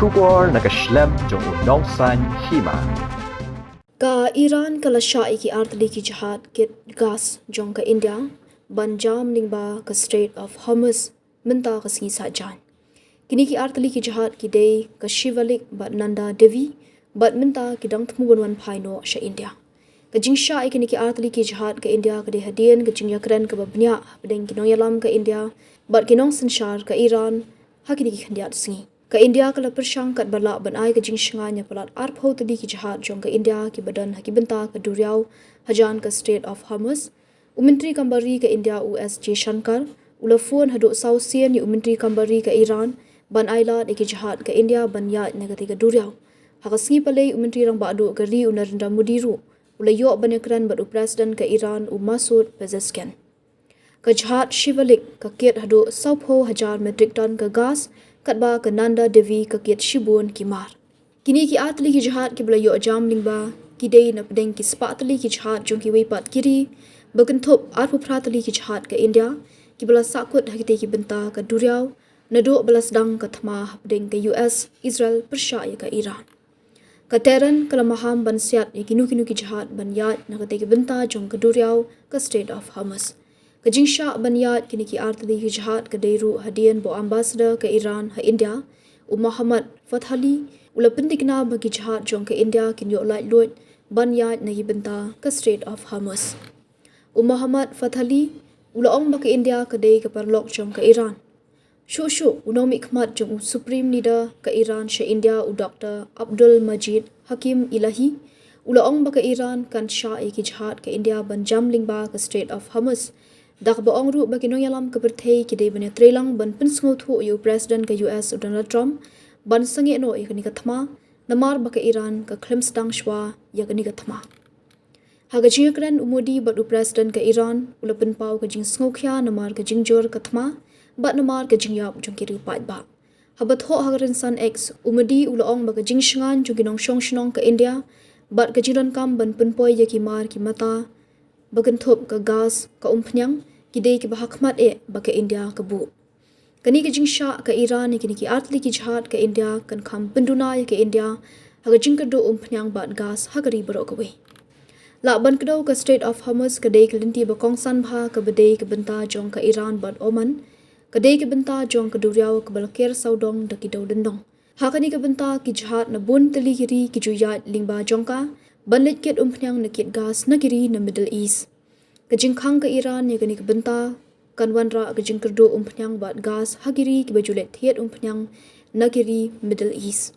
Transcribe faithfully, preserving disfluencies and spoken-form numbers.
Khubor na ka shlem jong u nongsaiñ hima. Ka Iran ka la shah ïa ki artylli ki jahaj kit gas jong ka India ban jam lyngba ka Strait of Hormuz mynta ka sngi Saitjaiñ. Kine ki artylli ki jahaj ki dei ka Shivalik bad Nanda Devi, bad mynta ki dang thmu ban wan phai noh sha India. Ka jingshah ïa kine ki artylli ki jahaj ka India ka dei hadien ka jingïakren kaba bniah hapdeng ki nongïalam ka India bad ki nongsynshar ka Iran ha kine ki khyndiat sngi. Ka India ka la pyrshang katba lah ban ai ka jingshngaiñ ïa palat arphew tylli ki jahaj jong ka India kiba don ha ki bynta ka duriaw hajan ka Strait of Hormuz. U Myntri Kam Bar Ri ka India u S Jaishankar u la phone haduh saw sien ïa u Myntri Kam Bar Ri ka Iran ban ailad ïa ki jahaj ka India ban ïaid na katei ka duriaw. Ha ka sngi Palei u Myntri Rangbah Duh ka ri u Narendra Modi ruh u la ïoh ban ïakren bad u President ka Iran u Masoud Pezeshkian. Ka jahaj Shivalik ka kit haduh sawphew hajar metric ton ka gas, katba ka Nanda Devi ka kit shibun ki mar. Kine ki artylli ki jahaj kiba la ïoh jam lyngba ki dei napdeng ki spah tylli ki jahaj jong kiwei pat ki ri, ba kynthup arphew phra tylli ki jahaj ka India kiba la sahkut ha kitei ki bynta ka duriaw naduh ba la sdang ka thma hapdeng ka U S Israel pyrshah ïa ka Iran. Ka Tehran ka la maham ban siat ïa kino kino ki jahaj ban ïaid na katei ka bynta jong ka duriaw ka Strait of Hormuz. Ka jingshah ban ïaid kine ki artylli ki jahaj ka dei ruh hadien ba u Ambassador ka Iran ha India u Mohammad Fathali u la pynthikna ba ki jahaj jong ka India kin ïoh laitluid ban ïaid na ki bynta ka Strait of Hormuz. U Mohammad Fathali u la ong ba ka India ka dei ka paralok jong ka Iran. Shuh shuh u nongmihkhmat jong u Supreme Leader ka Iran sha India u Doctor Abdul Majid Hakim Elahi u la ong ba ka Iran kan shah ïa ki jahaj ka India ban jam lyngba ka Strait of Hormuz, da kaba ong ruh ba ki nongïalam ka pyrthei ki dei ban ïatreilang ban pynsngewthuh ïa u President ka U S u Donald Trump ban sangeh noh ïa kane ka thma, namar ba ka Iran ka khlem sdang shuwa ïa kane ka thma. Ha ka jingïakren u Modi bad u President ka Iran u la pynpaw ka jingsngewkhia namar ka jingjur ka thma bad namar ka jingïap jong ki riew paidbah. Haba thoh ha ka rynsan X, u Modi u la ong ba ka jingshngaiñ jong ki nongshong shnong ka India bad ka jingdonkam ban pynpoi ïa ki mar ki mata ba kynthup ka gas, ka umphniang, ki dei kiba hakhmat eh ba ka India ka buh. Kane ka jingshah ka Iran ïa kine ki artylli ki jahaj ka India kan kham pynduna ïa ka India ha ka jingkyrduh umphniang bad gas ha ka ri baroh kawei. Lah ban kdew, ka Strait of Hormuz ka dei ka lynti ba kongsan bha kaba dei ka bynta jong ka Iran bad Oman. Ka dei ka bynta jong ka duriaw kaba la ker sawdong da ki dewlynnong. Ha kane ka bynta ki jahaj na bun tylli ki ri ki ju ïaid lyngba jong ka ban leit kit umphniang ne kit gas na ki ri na Middle East. Ka jingkhang ka Iran ïa kane ka bynta kan wanrah ka jingkyrduh umphniang bad gas ha ki ri kiba ju leit thied umphniang na ki ri Middle East.